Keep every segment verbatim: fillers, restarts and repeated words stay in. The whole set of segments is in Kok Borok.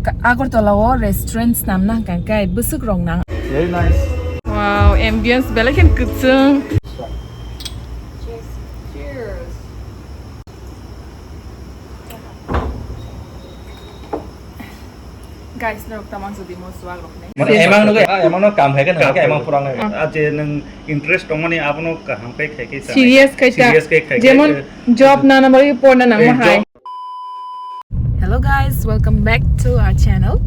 Agartala o restaurant snamna hwnkha khe bwswk rok nang. Very nice. Wow, ambience belai khe kwchwng. Cheers. Cheers. Guys, norok tamang jodi mo swag rok nai. Mane emang no, emang no kam hai kan, emang purang nai. Ah. Aje nang interest tongmani abono kaham kai khai kai sa. Serious khai ta. Serious khai khai. Jemon job na na bari porna nang hai. Hello guys, welcome back to our channel.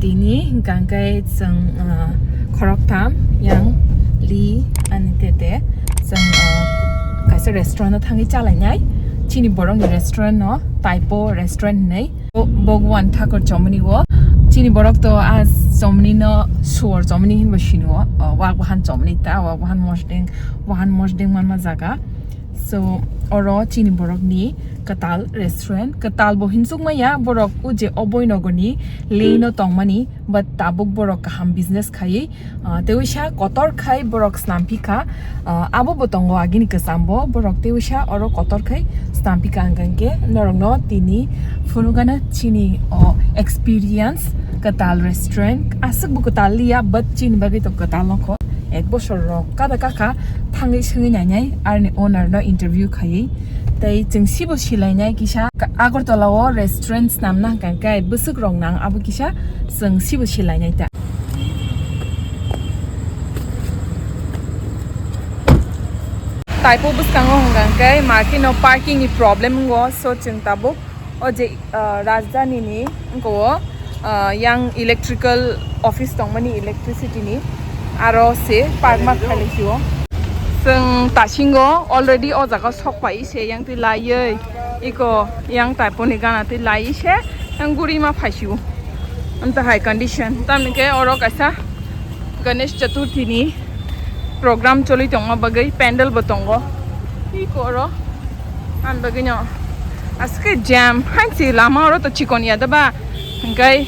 Tini hwnkha khe chwng, uh, khoroktham yang Li ani tete chwng, uh, kaisa restaurant o thangwi chalainai. Chini borokni restaurant no Taipo restaurant hinwi. Bo-, Bhagwan Thakur chomani o. Chini borok to a chomani no suor chomani hinbo sini o. Uh, wak bahan chomani ta, wak bahan mosdeng, bahan mosdeng manma jaga. So, oro chini borokni kwtal restaurant, kwtal bo hinsukma ya, borok o je oboi nogoni lei no tongmani, but tabuk borok kaham business khaiwi, ah, tei uisa kotor khai borok snam phi kha, ah, abo bo tongo agini kwcham bo, borok tei uisa oro kotor khai snam phi kha, hwnkha hwnkhe norok no tini phunukgana chini o experience kwtal restaurant, aswk bo kwtal liya, but chini bagwi to kwtal nokho. Ek bosor rok kada kaka thangwi swngwi nainai, arni owner no interview khaiwi. Tei chwng sibo silainai kisa Agartala o restaurant snamna hwnkha khe bwswk rok nang abo kisa chwng sibo silainai ta. Taipo bwskango hwnkha khe market no parking ni problem wngo, so chwng tabuk o je, ah, rajdhani ni wngkha o, ah, yang electrical office tongmani electricity ni aro se park ma khailai sio. Chwng tasingo already o jaga sok pai se yang twi laiwi iko yang Taipo ni gana twi laiwi se yang guri ma phai sio. Amta hai condition tamni khe oro kaisa Ganesh Chaturthi ni program choli tongma bagwi pandal bo tongo. Iko oro ang bagwi no aske jam hai se lama oro to chikon ya da ba hwnkhe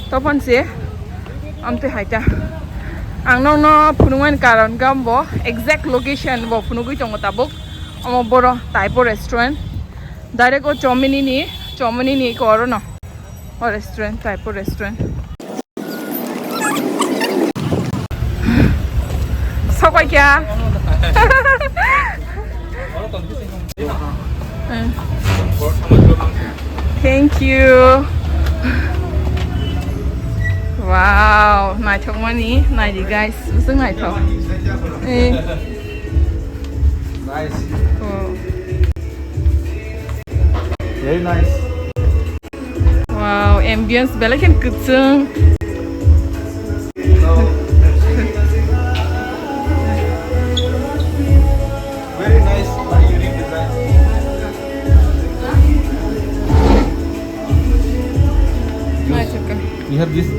topon se amte hai ta ang nokno phunukmani karon khe bo exact location bo phunugwi tongo tabuk omo boro Taipo restaurant direct o chomini ni chomini ni iko oro no o restaurant Taipo restaurant. Sokoikya. Thank you. Wow, naithok mani, naidi guys, bwswk naithok. Eh. Nice. Oh. Very nice. Wow, ambience belai khe kwchwng. Very nice, very unique design. Nice, okay. We have this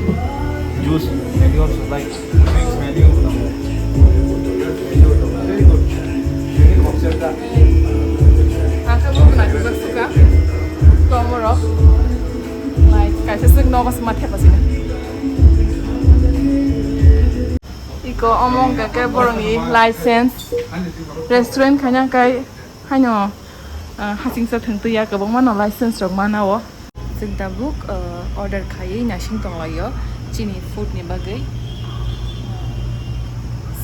juice menu also, like, mix menu. Very good. Unique concept. Ang khe bo naitugwi suka. Tomorrow. Like, kaisa swk nogo se ma thepa sini. Iko omo hwnkha khe borokni license. Restaurant khaina kai haino, ah, hasingsa thwng twi ya kwbangma no license rok mana o. Chwng tabuk, ah, order khaiwi naising tonglaio chini food ni bagwi.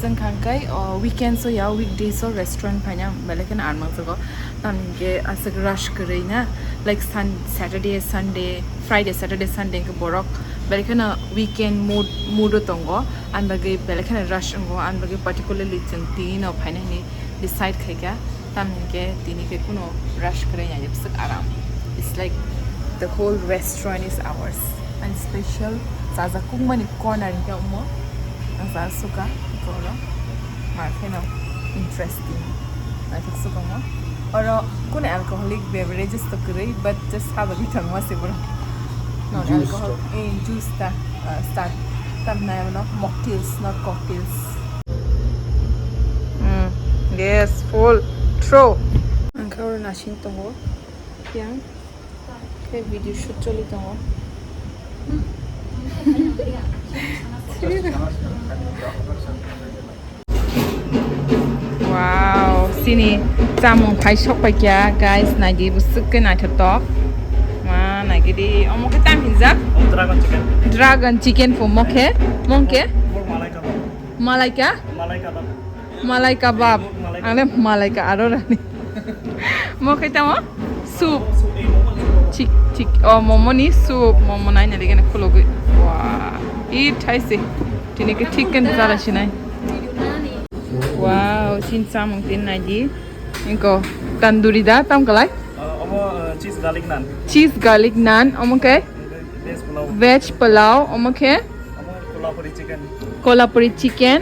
Chwng kha kai, oh, weekends o ya, weekdays o restaurant phaina belai kheno ar mangjago. Tamni hwnkhe aswk rush kwrwi na, like, Sun-, Saturday, Sunday, Friday, Saturday, Sunday hwnkhe borok belai kheno weekend mood, mood o tongo, ani bagwi belai kheno rush wngo, ani bagwi particularly chwng tini no phaina hwnwi decide khaikha, tamni hwnkhe tini khe kuno rush kwrwi ya, bwswk aram. It's like the whole restaurant is ours. And special chajakukmani corner hwnkhe omo, ang cha suka, oro. Ma kheno interesting. Naithok se tongo. Oro kunu alcoholic beverages to kwrwi, but just sajagwi thangma se borok. Non alcohol, eh, juice ta, uh, start. Tamni ano mocktails, not cocktails. Mm, yes, full. True. Ang khe oro nasing tongo. Yang. Khe video shoot choli tongo. Wow, chini chamung phai sok pai kya, guys, naidi bwswk khe naithotok. Ma nai Idi omo khe tam hinjak? Oh, dragon chicken. Dragon chicken pho mo khe, mo khe? Mo malai kabab. Malaika? Malai kabab. Malai kabab. Malai kabab. Ang le malaika aro rani. Mo khe tamo? Soup. Soup, eh, momo soup. Chik, chik. Oh, momo ni soup. Momo nai nai gana khulogwi. Wah. I thaise. Tini khe chicken chala sinai. Wow, sin samung tin nai di. Inko tandoori da tam kalai? Uh, omo, uh, cheese garlic naan. Cheese garlic naan, omo khe? Veg pulao. Veg pulao, omo khe? Omo kolhapuri chicken. Kolhapuri chicken.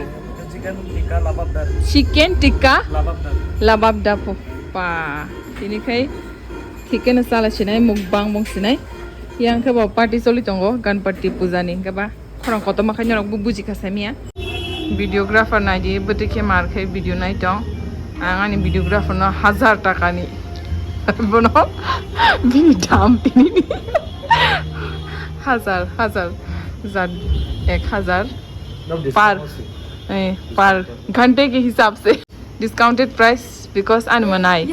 Chicken tikka labab dar. Chicken tikka? Labab dar. Labab da po. Pa. Tini khai chicken chala sinai, mukbang bong sinai. Yang khe bo party choli tongo, Ganpati puja ni hingke ba. Khorang kotorma khe norok bo buji kha samiya. Videographer nai di, bwtwi khe mar khe video nai tong. Ang ani videographer no hazar taka ni. Bono bini dam tini ni. Hazar, hazar. Zat ek hazar. No, per, discount ase. Eh, per ghante ke hisab se. Discounted price because ani manai.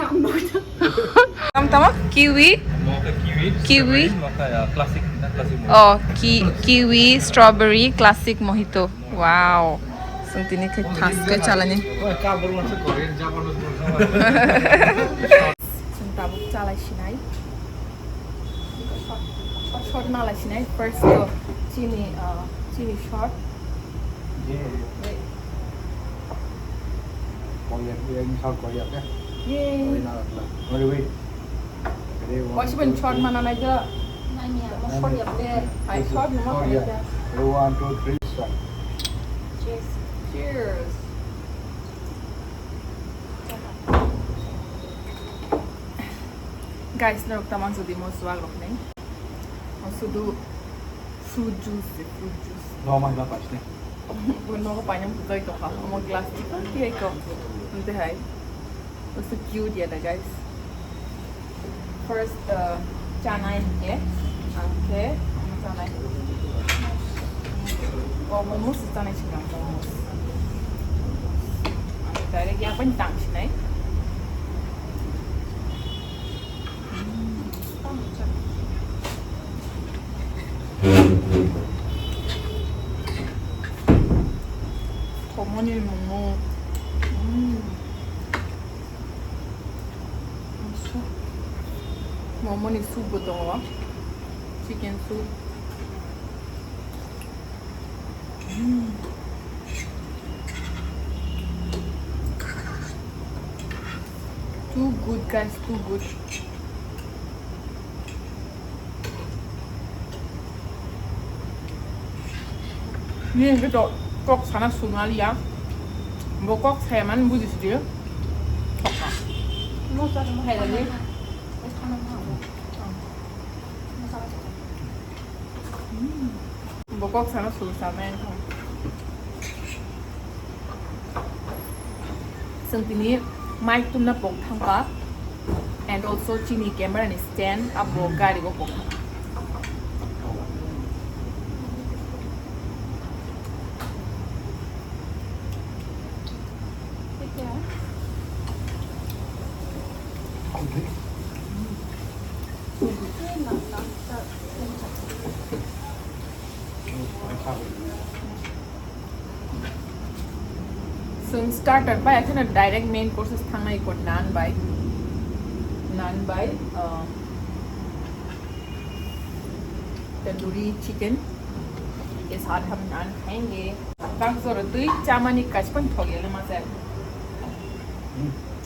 Tam tamo? Kiwi? Mocha kiwi, kiwi, strawberry, mocha, ya, classic, na, classic mojito. Oh, ki-, kiwi, strawberry, classic mojito. Wow. Sung tini khe thas khe chalani. Sung tabuk chalai sinai. Shot, shot nalai sinai. First to chini, uh, chini shot. Wait. Yay. Wait, wait. Wait, wait. Ready, one, two, three. Shot mana nai da? Nai, nai, shot ya. Ai, shot mana nai da? Ready, one, two, three, start. Cheers. Cheers. Guys, norok tamang jodi mo swag rok nai. Sudu fruit juice, fruit juice. No, ma, ma, pas ne. Bo nogo painang bujai tongkha. Omo glass chikon tiyai ko. Ante hai. Bo so cute ya da, guys. First, uh, chanai hingke. Angke, chanai. Oh, momos chanai chikang, momos. Direct ya pen tang sinai. Komoni momo. Mm. Momoni soup bo tongo. Chicken soup. Mm. Too good, guys, too good. Ni hwnkhe to kok sana sumaliya. Bo kok saya man bujisidi. Khairani. Bo kok sana suru sana wngkha. Chwng tini mic tumna pok thangkha, and also chini camera ni stand abo gari o pok thangkha. Chwng starter bai, akheno direct main courses thangnai ko naan bai, naan bai, uh, tandoori chicken ke saath hum naan khayenge. Bang jora twi chamani kachpan thok yale maza.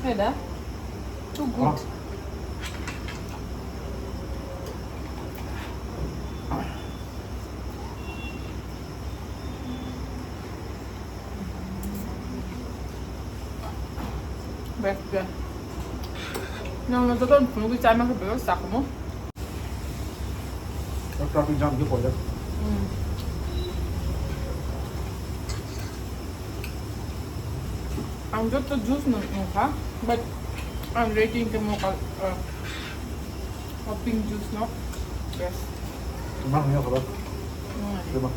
Hai da? Too good. Best, best. Nang no joto phunugwi chama khe bebak chakhumu. Traffic jam khe pojak. Hmm. Ang joto juice nung nungkha, but ang rating khe mo kal, uh, O pink juice no best. Mang ya kaba. Hmm. Coba.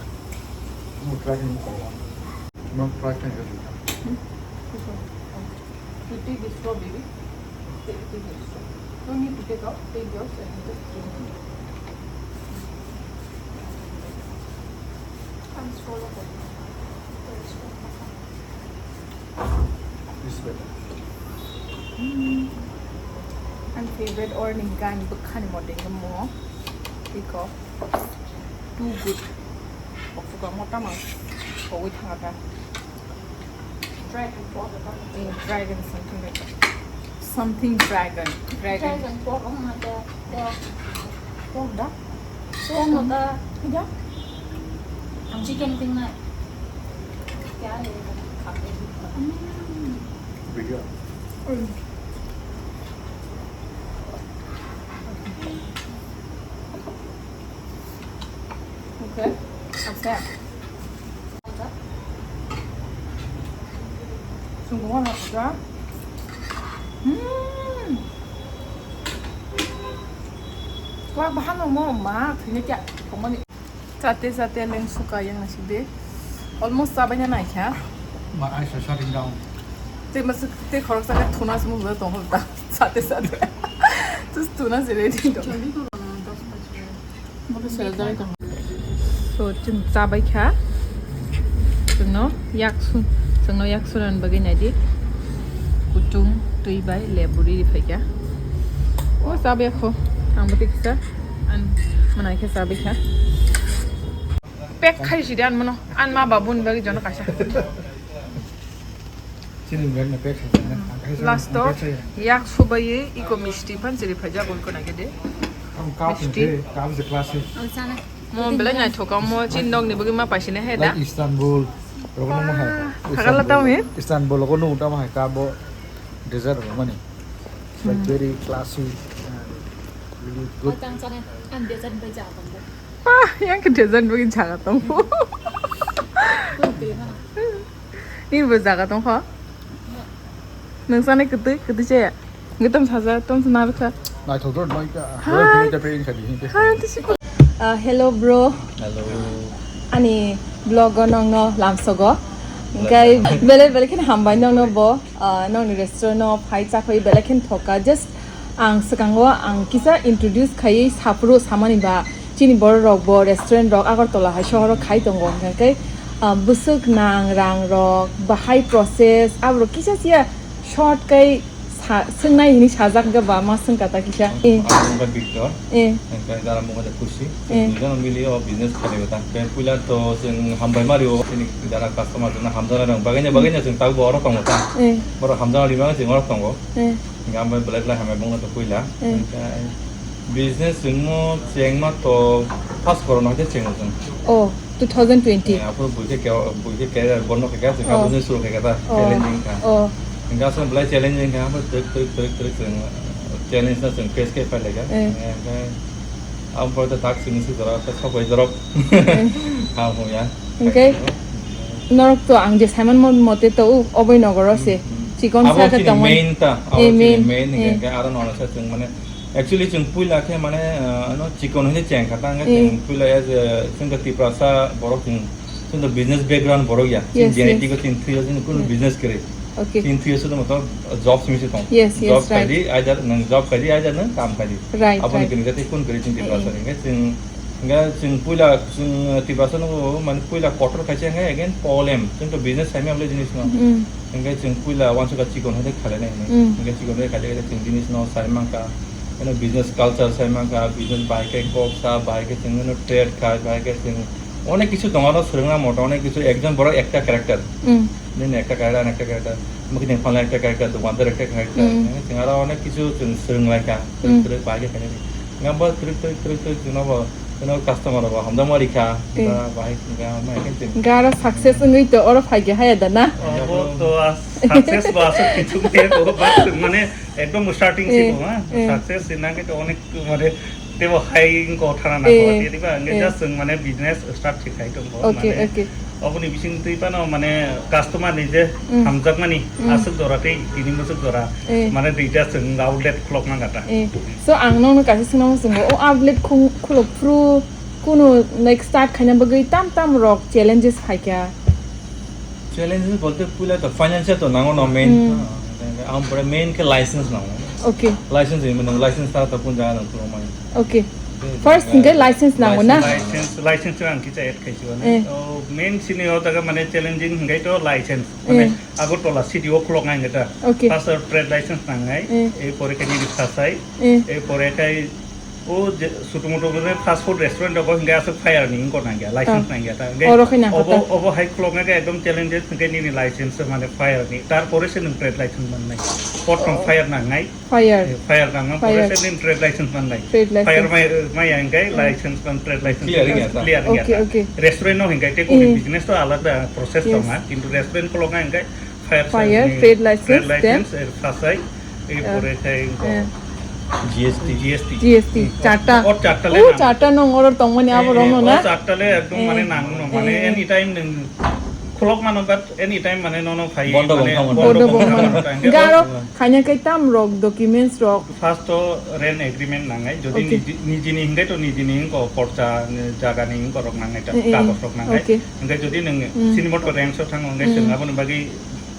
Mau try ni kau. Mau try ni kau. Hmm? This one. You take this straw, baby. Take, take this straw. No need to take out. Take yours and just drink. This better. Hmm. Ani favorite or ni gan bwkhani mote mo. Iko. Too good. Okfuka mo tama. Kowai thangata. Dragon pork. Eh, dragon something like that. Something dragon. Dragon. Dragon pork, oh my God. Pork. Pork da? Pork da. Ida? Chicken thing na. Kya hai? Khate. Mm. Video. Mm. Okay. Accept. Sungguh mana kerja? Hmm. Wah, bahan mau ma, ini kya? Kemana? Sate sate leng suka yang nasi be. Almost sabai na naikha. My eyes are shutting down. Te masuk te khorok saka thuna semua tong ta. Sate sate. Terus thuna sih ready dong. So, chwng chabai kha. Chwngno yak sun, chwngno yak sunan bagwi naidi. Kutung twi bai lebu ri phaikha. O chabai kho. Ang bwtwi kisa. An manai khe chabai kha. Pack khai sidi an mano. An ma babun bagwi jono kaisa. Chini bag na pack hai na. Last to yak subai iko misti phan chiri phaja gol kona gede. Ang cup misti. Cup is a classic. Mo belai naithok ang mo chin nog ni bagwi ma paisine he da. Like Istanbul. Rogo no mo hai. Thagala tamo he? Istanbul rogo no tamo hai cup bo dessert rogo mani. Like very classy. Really good. Ang desert bai ja tong. Ah, yang ke desert bagwi jaga tong. Ni bo jaga tong kho. Nung sana kwtwi, kwtwi chaya. Ngi tom saja, tom sana rukha. Naithok dor noi ka. Hi. Hi, tisi ko. Ah, hello bro. Hello. Ani vlog o nongno lamsogo. Engkai bele bele khin hambai nongno bo. Ah, nongni restaurant no phai chakhoi bele khin thoka. Just ang swkango ang kisa introduce khaiwi saphuru samani ba chini borok rok bo restaurant rok Agartala hai sohoro khai tongo. Hingkhe, ah, bwswk nang rang rok bahai process aborok kisa siya short kai sa-, swngnai hini sajak ga ba ma swngka ta kisa. Eh. Ang wngkha Victor. Eh. Ang khe dara mungkha de Khushi. Eh. Duijon mili o business khlai o ta. Khe puila to chwng hambai mari o. Chini dara customer jona hamjana rang bagwi bagwi chwng tak bo oro tongo ta. Eh. Boro hamjana rima chwng oro tongo. Eh. Hingkhe ang bai belai belai hambai bongno to puila. Eh. Hingkhe business chwngmo chengma to first corona hai chengmo chwng. Oh. Two thousand twenty. Eh, aphuru buikhe ke-, buikhe career bono khe kha, Oh. Business suru khe kha ta, Oh. Challenging kha. Oh. Hingkhe aswk belai challenging kha, aphuru twk, twk, twk, twk chwng challenge no chwng face khe phai lai kha. Eh. Eh, hingkhe aphuru ta tak chwng si jorok, ta sok bai jorok. Eh. Ha, ho ya. Hingkhe norok to ang je Simon mo-, mote to u, oboi nogoro se. Hmm, hmm. Chikon abo sa khe chini tongmani. Main ta, abo Eh, chini main. Main, Eh. Hingkhe aro nono sa chwng mane Actually, chwng puila khe mane, ah, no, chikon hwnwi cheng kha ta, hwnkhe Eh. Chwng puila as a, chwng khe Tiprasa borok chwng, chwng to business background borok ya. Chwng Yes, genetic yes. O chwng thwi o chwng kunu Yes. Business kwrwi. Okay. Chwng thwi o chwng to job simi se tong. Yes, yes, Job right. Khai di, either nwng job khai di, either nwng kam khai di. Right, Aboni right. Kwrwi jate kun kwrwi chwng Eh, Tiprasa eh. Hwnkhe chwng, hwnkhe chwng puila chwng Tiprasa no mane puila kotor khai se hwnkhe again problem. Chwng to business khai maya bole jinis no. Mm. Hwnkhe chwng puila uansukha chikon hai khe khainai hinwi. Mm. Hwnkhe chikon hai khe khaina khe chwng jinis no sai mankha. Eno business culture sai mankha, business bai khe kok sa, bai khe chwng eno trade khai, bai khe chwng onek kisu tongo aro swrwngna moto onek kisu ekjon borok ekta character. Mm. Nini ekta character, ani ekta character, mwkhitwng phalna ekta character, dukandar ekta character. Mm. Hwnkhe chwng aro onek kisu chwng swrwng lai kha, Mm. Swrwng bai khe khainai. Hwnkhe bo twrwk twrwk twrwk twrwk chwngno bo Eno customer rok hamjakma rikha, Eh. Da bahai hwnkha, ma khe chwng. Gara success wngwi to oro phaikhe haya da na? Obo to a success ba aswk kichuk khe bo, but mane ekdom starting Eh, se bo, ha? Eh. Success se nang khe to onek mane tebo hai wngkha thana na Eh, ko, tei ba, hwnkhe eh. Just chwng mane business start khe khai tong ko, Okay, mane okay. Oboni bising twi phano mane customer ni je Mm. Hamjakmani Mm. Aswk jora tei tini bwswk jora Eh. Mane duita chwng outlet khulokna gata. Eh. So ang nokno kaisa swngna muchungo, o outlet khung-, khulok phuru kunu like start khaina bagwi tam tam rok challenges phaikha? Challenges bolte puila to financial to nango no main. Hmm. Ah, ang pore main khe license nango. Okay. License ni mwnang license ta ta pun jaga nang khulokmani. Okay. First hingke license nango na? License, license ang kisa add khaisi mane. Eh. Oh, main sini o jaga mane challenging hingke to license. Mane Eh. Agartala city o khulok nai ngeta. Okay. First trade license nangnai. Eh. E pore khe nini phasai. Eh. E pore khai o je sutu mutu khe fast food restaurant o hingke aswk fire ni ingko nangya, license Ah. nangya ta. Hingke Oro khai nangkha obo, ta. Obo hai khulok nai khe ekdom challenges hingke nini license mane fire ni. Tar pore se nwng trade license mannai. Prothom Oh. fire nangnai. Fire. Eh, fire nang, nang, Fire. Forest and trade license man nai. Trade license. Fire mai, mai ang kai, Hmm. License man, trade license Clear man, ya, ta? Clear ya, Okay, ta? Okay. Restaurant no hingkai, te kuni Eh. Business to alada process Yes. tong ha, kintu restaurant ko loga hingkai, fire Fire, service, trade license, trade then? License, eh, fasai, eh, Eh. Pore kai ko Eh. G S T. G S T. G S T, Hmm. Charta. Oh, charta le Oh, nang. Charta nong order tong mani abo Eh, rong no eh, na? Oh, charta le ekdom Eh. Mane nang no, mane Eh. Anytime nang khulok mano, but anytime mane nono phai, Bondo mane bongkha mano. Bondo Bondo bongkha bongkha mano. Mano. Garo, Khanya kai tam rok, documents rok. First to rent agreement nangnai, jodi Okay. Niji, nijini hingke to nijini hingko porcha, jaga ni hingko rok nangnai, ta Eh, eh. Kagos rok nangnai. Okay. Hingke jodi nang Mm. sini moto rent so thango, hingke Mm. chwng aboni bagwi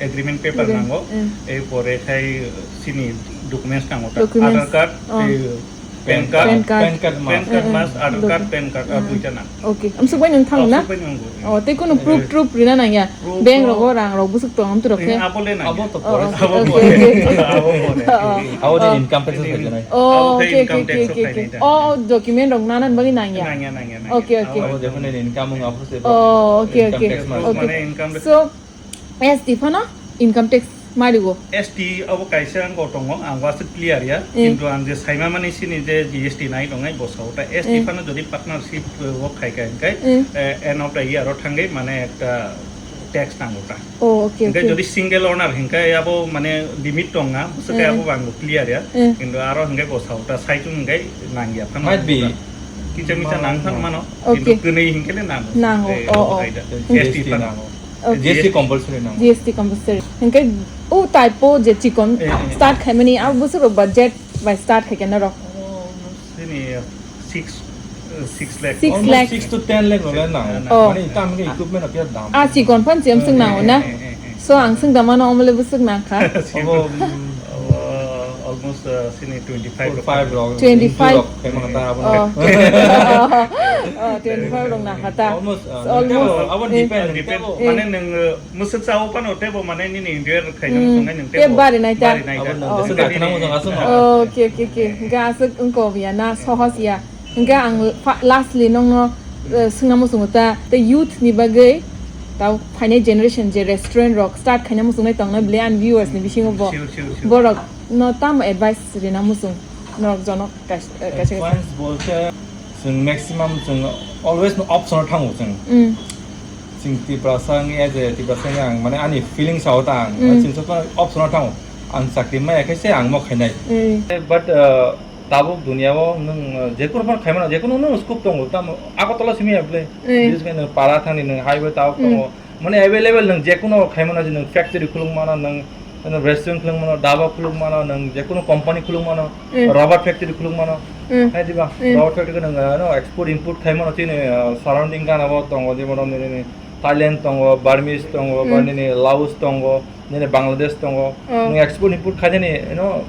agreement paper Agreement, nango. Mm. E pore khai sini documents nango ta. Documents. Aadhaar card, Oh. eh, Pan card. Pan card. Pan card must. Pan card Mm, mm. Must, Aadhaar card, Document. Pan card, ah, Mm. Duita nang. Okay. Amsuk bai nang thang na? Amsuk bai nang go. Oh, tei kono proof, Eh. Proof rina nangya. Proof Bank to rogo rang rok busuk tong amtu rok Eh, khe. Abo le nang. Abo to Oh, pore. Oh, Abo okay, pore. Okay, okay. Abo pore. Oh, oh. Abo din income tax Abo khai nai ta. Oh, okay, okay, okay, okay, okay. Oh, document rok nanan bagwi nangya. Nangya, nangya, nangya. Okay, okay. Abo Abo definitely income wng abo se. Oh, okay, income okay. Tax must. Proof Okay. Mane income tax. So, S T phano income tax marigo. S T abo kaisa ang tongo, ang wasuk clear ya, Eh. Kintu ang je saima mani sini je G S T nai tongnai bo sao ta S T Eh. Phano jodi partnership, eh, o khai khai khai, Eh. Eh, end of the year o thangwi mane ekta tax nango ta. Oh, okay, Hingke okay. Jodi single owner hingke abo mane limit tong na, bwswk Eh. Abo ang clear ya. Eh. Kintu aro hingke bo sao ta saichung hingke nangya phano. Might be. Kicha micha nang than mano, Okay. Kintu kwnwi hingke le nango. Nango, Eh, oh, abo oh. Hai da. Yes, S T G S T phano. Nango. Okay. G S T compulsory nang. G S T compulsory. Hingke o type o je chikon Eh, eh, eh. Start khaimani, abo bwswk rok budget bai start khai kena rok. Oh, sini six, eh, six lakh. Six Almost lakh. Six to ten lakh rok nang. Oh. Mane tam hingke equipment rok ya dam. Ah, chikon phan chiyam swng nango na? Eh, eh, eh, eh. So ang swng da mano omole bwswk nang kha. Abo, mm, Uh, almost, uh, sini twenty-five Four, rok. Five rok. Twenty-five. Two rok, khaimano ta abo. Oh. Oh, twenty-five rok nang kha ta. Almost, uh, So, almost, tebo, abo eh. Depend, depend. Tebo. Eh. Mane nwng, uh, mwswk sao phano tebo mane nini enjoy khaina Hmm. Muchungnai nwng Tebo tebo. Bari nai ta. Bari nai ta. Abo nwng Oh. Jesa Nini dakna muchung aswk no. Oh, okay, okay, okay. Hingke aswk wngko ya na, sohos ya. Hingke ang fa-, lastly nongno, uh, swngna muchungo ta, tei youth ni bagwi tau phainai generation je restaurant rok start khaina muchungnai tongnai bwle ani viewers ni bisingo bo. Sure, sure, sure. Borok no tamo advice rina muchung norok jonok kaisa, eh, kaisa, kaisa. Advice bolte, chwng maximum chwng always no option o thango chwng. Mm. Chwng Tiprasa wngya je Tiprasa wngya ang mane ani feelings sao ta ang. Mm. Chwng sob option o thango. Ang chakri maya khe se ang mo khainai. Mm. But, uh, tabuk dunia o nwng, uh, jekunu phano khaimano, jekunu nwng scope tongo. Tamo Agartala simi ya bwle. Mm. Bises khe nwng para thangni nwng highway tabuk tongo. Mm. Mane available nwng jekunu khaimano je nwng factory khuluk mano, nwng, nwng restaurant khuluk mano, dhaba khuluk mano, nwng jekunu company khuluk mano, Mm. Rubber factory khuluk mano. Mm. Hai diba? Mm. Rubber factory khe nwng, uh, no, export import khaimano chini, uh, surrounding gana o tongo, jemon nini Thailand tongo, Burmese tongo, Mm. ba nini Laos tongo, nini Bangladesh tongo. Oh. Nwng export import khainani, you know,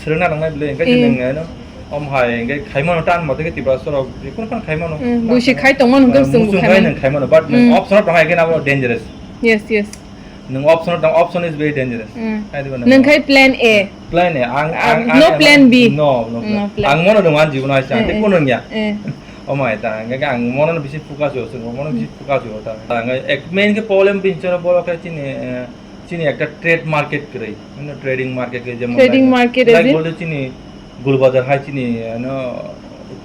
swrwngna nangnai bwle, hingke Eh. Nwng, you know, om hai, hingke khaimano tan mate khe Tiprasa rok, jekunu phano khaimano. Mm, buisi khai tongmano hwnkhe Eh, chwng muchung khai khaimano. Nwng khaimano, but nwng Mm. Option o tong hai khe abo dangerous. Yes, yes. Nwng option o tong, option is very dangerous. Mm. Hai diba nwng? Nwng khai plan A. Plan A, ang, Ah, ang, no ang, plan B. No, no plan. No plan. Ang mono nwng ani jibono hai sa, Eh, tei eh. Kunu wngya. Eh. Omo hai ta, hingke ang mono bisi focus o, chwng mono bisi Mm. Focus o ta. Ang ek main khe problem bini choro borok khe chini, eh, Chini ekta trade market kwrwi, mane trading market kwrwi, jemon Trading like, market like as in? Bolte chini Gulbazar hai chini, ano,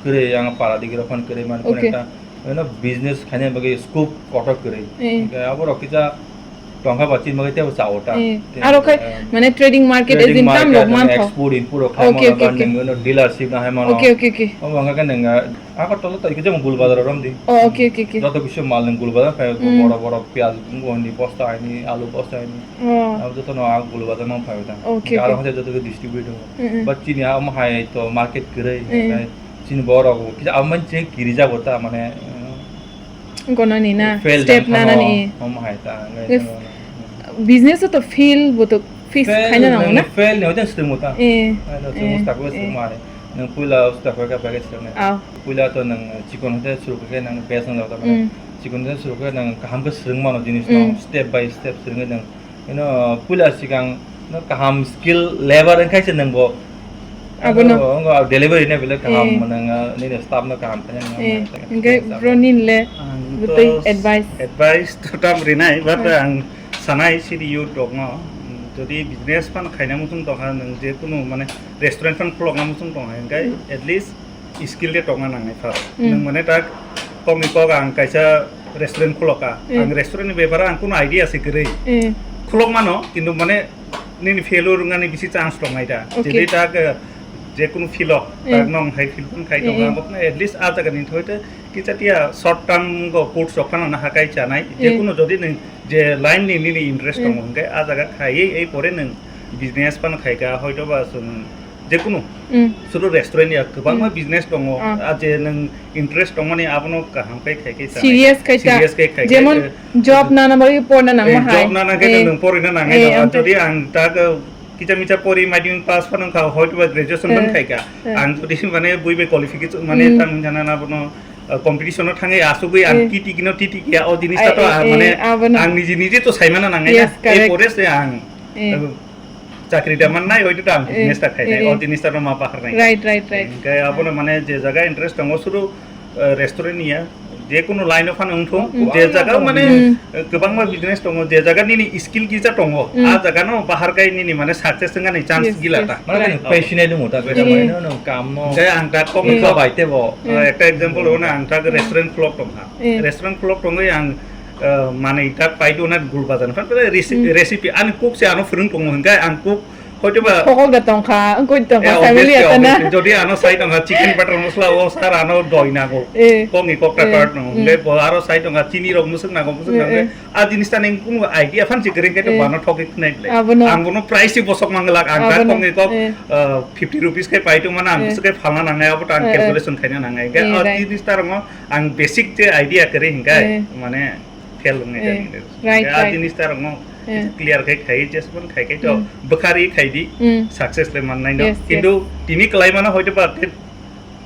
kwrwi, ang para digi rok phan kwrwi, mane Okay. Ekta, ano, business khaina bagwi scope kotor kwrwi. Eh. Hingke abo rok kisa tongkha ba chini bagwi tebo cha ota. Eh. Tei, Aro khai, eh, mane trading market as trading in tam market, rok mane mantho. Export import rok khai Okay, mano, okay, ba okay. Nwng, ano, dealership na hai mano. Okay, okay, okay. Abo hwnka khe nwng, eh, Agartala to ikhe jemon Gulbazar romdi. Oh, okay, okay, okay. Joto kisi mal nwng Gulbazar khai, Mm. Borok borok piyaj, wngkha hwnwi bosta hwnwi, alu bosta hwnwi. Oh. Abo jotono ah Gulbazar mang phai ta. Okay, Aro okay. Hwnkhai joto khe distribute wngo. Mm, mm. But chini ah omo hai to market kwrwi, Mm. Hwnkhai chini borok kisa abo manse kiri jago ta mane, uh, Gonani na, fail step jang nanani, thano, eh. Omo hai ta, hwnkhai Yes. Chini, mm. Business to fail bo to face Fail khaina nango nang na? Fail ni hoite swrwngmo ta. Eh, Ano swrwngmo eh, ta ko eh. Swrwngmo hai. Nwng puila step khe khe bagwi swrwngnai. Ah. Puila to nwng chikon khe suru khe nwng base nwng jagda mane. Mm. Chikon khe suru khe nwng kaham khe swrwng mano jinis no. Mm. Step by step swrwngwi nwng. Ino puila sikang no kaham skill level wngkha se nwng bo. Abono. Ano, ngo delivery ne bile kaham. Eh. Nwng, uh, nini staff no kaham khe nwng. Eh, hingke bro nin le bwtwi advice? Advice to tam rinai, but ang sanai city youth rok no, jodi business phan khaina muchung tongkha, nwng je kunu mane restaurant phan khulokna muchung tongkha, hingke at least skill de tongna nangnai first. Mm. Nwng mane tak kok ni kok ang kaisa restaurant khuloka. Mm. Ang restaurant ni bepar ang kunu idea se kwrwi. Mm. Khulok mano, kintu mane nini failure wngani bisi chance tongnai da. Okay. Jodi tak, eh, je kunu field o, mm, tak nong hai field phan khai tong, mm, mm, ang at least a jaga ni thoi te kisa tia short term go course rok phano na hakai chanai. Mm. Je kunu jodi nwng je line ni nini interest, mm, tongo, hingke a jaga khaiwi ei pore nwng business phano khaika, hoito ba chwng je kunu, mm, suru restaurant ya kwbangma, mm, business tongo, ah, a je nwng interest tongmani abono kaham khe khai khe chanai. Serious khai ta. Serious khai khai jemon, eh, job nana bagwi porna nangma hai. Eh, job nana khe, eh, nwng porina nangnai, eh, no, amte. Jodi ang tak, eh, kicha micha pori madhyamik pass phano wngkha, hoito ba graduation, eh, phano khaika. Eh. Ang jodi mane bui bai qualification mane, mm, tang jana na bono, eh, competition o thangwi asugwi ang, eh, titi kino titi kiya, o jinis ta to, eh, ah, eh, mane, eh, abono. Ang niji niji to saimana nangnai na. Yes, correct. E pore se ang, eh, eh, chakri da mannai, oito ta ang, eh, business ta khainai, eh, o jinis ta no ma bahar nai. Right, right, right. Hingke abono mane je jaga interest tongo suru, eh, restaurant ya, je kunu line o phano wngthung, oh, je jaga mane, hmm, eh, kwbangma business tongo, je jaga nini skill kisa tongo, hmm, a jaga no bahar kai nini mane success wngani chance, yes, gila, yes, ta. Mane, right, passionate mo ta, hmm, mane no kam no. Hingke ang ta kok, hmm, kok bai tebo. Hmm. Eh, ekta example, hmm, ono ang ta, hmm, restaurant khulok tongkha. Hmm. Restaurant khulok tongwi ang, eh, manwi tak paidona gul bazar phan resi-, hmm, recipe ani cook se ano phwrwng tongo hingke ang cook hoito ba thokok da tongkha, wngkoi tongkha, eh, family obviously, atana. Obviously, jodi ano sai tongkha chicken butter masala o sir ano doi nago. Eh. Kokni kokta, eh, card no. Hmm. Hingke bo aro sai tongkha chini rok musuk nago, musuk, eh, nago. Eh. A jinis ta neng kunu idea phan se kwrwi khe to, eh, bano thokwi khnai ble. Abono. Ang bono price se bosok manglak ang ta, abono, kokni kok, eh, eh, fifty rupees khe pai tongmana ang, eh, bwswk khe phalna nangnai abo ta ang, eh, eh, calculation khaina nangnai. Hingke, eh, a, right, jinis ta rong ang basic je idea kwrwi hingke, eh, mane fail wngnai, eh, jani. Right, hingke a, right, jinis ta rong, eh, clear khai khai, just pon khai khai to, hmm, bwkhari khai di, hmm, success le mannai no. Yes, yes. Kintu tini kwlai mano hoito ba khe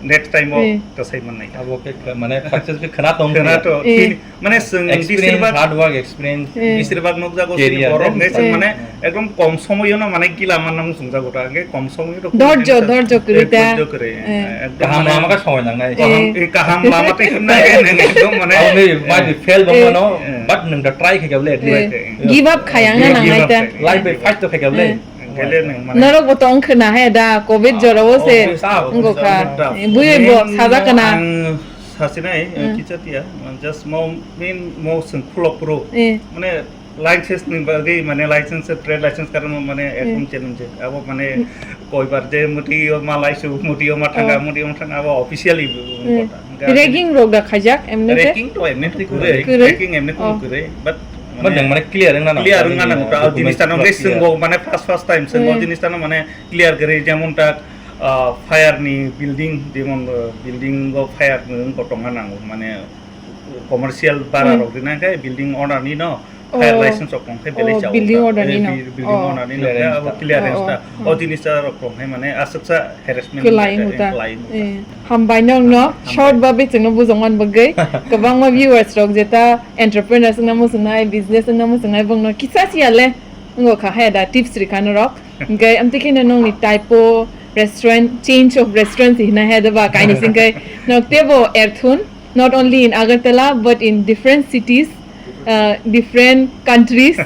next time o, eh, to sai mannai. Abo khe khe mane success khe khna tong khna khe. To, eh, tini, mane swng experience, bisir bak, hard work experience, eh, bisir bak nukjago career, sini borok, eh, nge swng, eh, mane ekdom kom somoyo no mane gila manna muchungjago ta, hingke kom somoyo to dhorjo, dhorjo kwrwi ta. Dhorjo kwrwi, eh, ekdom kaham mane lama khe somoi nangnai. Kaham, eh, eh, kaham lama tei himnai, eh, nang ekdom mane. Abo maybe, eh, fail bangmano, eh, but nwng da try khe kable at least. Eh, give up khayang na nangnai ta. Give up khayang. Life bai fight to khe kable. Eh. Hingke le nwng mane norok bo tong khna he da, covid, ah, jorao se, oh, wngkha. Tough. Eh, bui bo main sajak no kana. Ang sasinai, eh, hmm, kicha tiya, just mo main mo swng khulok phuru. Eh. Mane license ni bagwi, mane license, trade license karon mane, hmm, ekdom challenge. Abo mane, hmm, koibar je muti o ma laisu, muti o ma thanga, oh, muti o ma thanga, abo officially, hmm, important. Ragging rok da khaijak, emne te? Ragging to emne to kwrwi. Kwrwi? Ragging emne to, oh, kwrwi, but but mane nwng mane clear wngna nango. Clear wngna nango, ta, o jinis ta nwng document clear. Nwng bo mane first, first time, nwng o, hmm, jinis ta nwng mane clear kwrwi, jemon ta, ah, fire ni building, jemon, ah, building o fire ni wng bo tongna nango, mane commercial bara, hmm, rok rina khe building owner ni no, fire, oh, license rok tong khe belai, oh, chao building ta. Order ni, eh, no? Bi-, building, oh, owner ni no, clearance abo ta. Clearance, oh, ta. Oh. O jinis ta rok tong khe mane aswksa harassment kwlai wngkha, wngkha ta. Kwlai wngkha. Eh, hambai nokno, hambai, short ba bichwngno bujongman bagwi kwbangma viewers rok jeta entrepreneurs wngna muchungnai, business wngna muchungnai, bongno kisa siya le wngkha hai da tips rikha norok. Hingke amtwi kheno nongni type o restaurant, change of restaurant hinna hai da ba kainwi singke nok tebo erthun. Not only in Agartala, but in different cities, uh, different countries,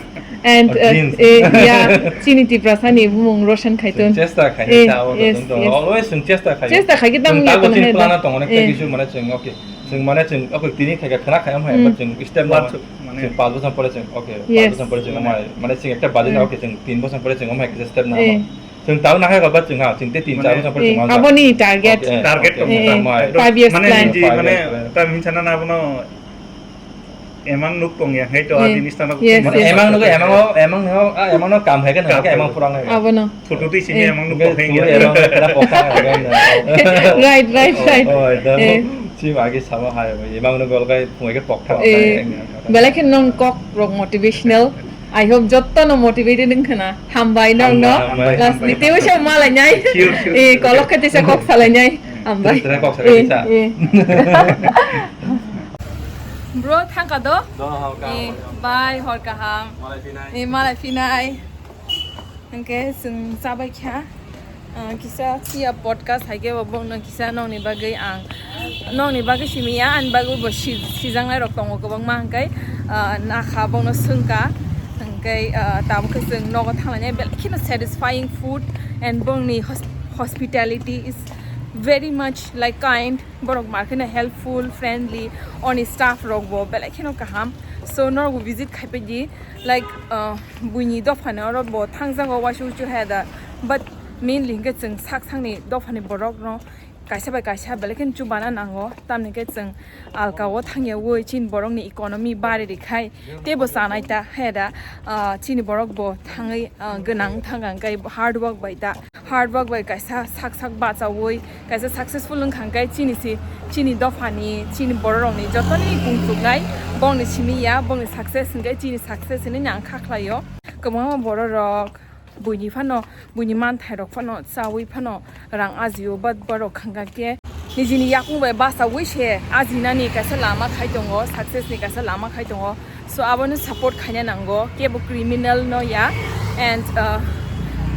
and, uh, eh, yeah, chini Tiprasa ni bumung roshan khaitun. Chwng chesta khai, eh, ta, yes, yes. Always chwng chesta khai. Chesta khai, kita chwng mung tago yakon chwng hai plana da. Tongo, nekta, eh, kisu mane chwng, okay. Chwng mane chwng, okay, tini khai khana khai, am hai, hmm, but chwng step na, mane chwng panch bosor pore chwng, okay, yes, panch bosor pore chwng, mane, am hai, mane chwng ekta budget na, hmm, okay, chwng tin bosor pore chwng, am hai, kisa step na, eh, am hai. Chwng tao nahai ba chwng ha, chwng te tin char, mane, bosor pore, eh, chwng ha. Aboni target. Okay, eh, target, okay, tong, eh, tong, eh, five years plan. Mane, niji, five years plan. Mane, ta min sana na abono emang nuk tong ya, hai to, eh, adi nista na, yes, mane, yes, emang nuk, emang o, emang no, ah, emang no kam hai kan, kam emang hai. Purang hai. Abono. Photo twi sini, eh, emang nuk tong hai. Emang nuk kena pokha hai kan. Right, right, right. Oh, oh, itu. Eh. Si bagi sama hai, emang nuk gol kai, pungai ke pokha hai. Eh. Belai khe nong kok rok motivational. I hope jotto no motivated wngkha na. Hambai nang no. Hambai, hambai, last ni hambai. Teo se malai nai. Sure, sure, eh, sure. Kolok kete se kok salai nai. Hambai. Tera kok salai eh, sa. Eh. Bro, thangka do? Do, hor kaham, eh, hor kaham. Bye, hor kaham. Malai phinai. Eh, malai phinai. Hingke chwng chabai kha. Ah, kisa siya podcast hai khe bo bongno kisa nokni bagwi ang, nokni bagwi simi ya, ani bagwi bo si-, sijaknai rok tongo kwbangma, hingkai, ah, nakha bongno swngkha, hingkai, ah, tabuk khe chwng nogo thanglainai belai kheno satisfying food and bongni hos-, hospitality is very much like kind, borok mar kheno helpful, friendly, oni staff rok bo belai kheno kaham, so norok bo visit khai pai di, like, ah, buini dophani oro bo thangjago waisa uisu hai da, but mainly hingke chwng sak sakni dophani borok no kaisa bai kaisa belai kheno chubana nango, tamni khe chwng alka o thangya ui chini borok ni economy bari rikhai teibo chanai ta hai da, ah, chini borok bo thangwi, ah, gwnang thangkha hingke hard work bai ta, hard work bai kaisa sak sak bachaui kaisa successful wngkha hingke chini si, chini dophani, chini borok rokni jotoni kung chuknai bongni simi ya, bongni success hingke chini success hinui ang kha khlaio. Kwbangma borok rok buini phano, buini manthai rok phano chaui phano rang ajio, but borok hingka khe nijini yakung bai bachaui se ajinani kaisa lama khai tongo, success ni kaisa lama khai tongo. So abono support khaina nango, kebo criminal no ya, and, uh,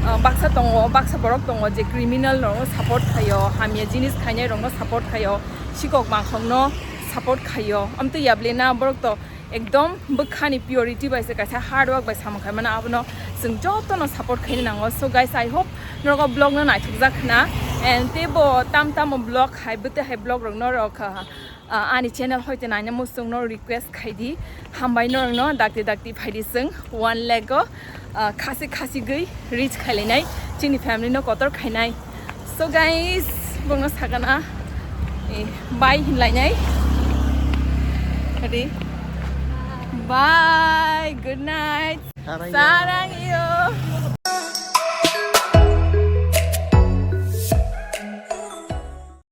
uh, baksa tongo, baksa borok tongo je criminal rokno support khaio, hamya jinis khainai rokno support khaio, sikok mangkhok no support khaio, amtwi yablena borok to ekdom bwkhani purity bai se kaisa hard work bai samung khai mano, abono chwng jotono support khaina nango. So guys, I hope norok o vlog no naithokjak khna, and teibo tam tamo vlog hai bwtwi hai vlog rok norok, ah, ah, ani channel hoite naina muchungno request khai di, hambai norokno dakti dakti phai di chwng one lakh o, ah, khasi khasi gwi reach khailainai, chini family no kotor khainai. So guys, bongno sakana, eh, bye hinlainai. Ready? Bye, good night. Sarang yo. Sarang yo.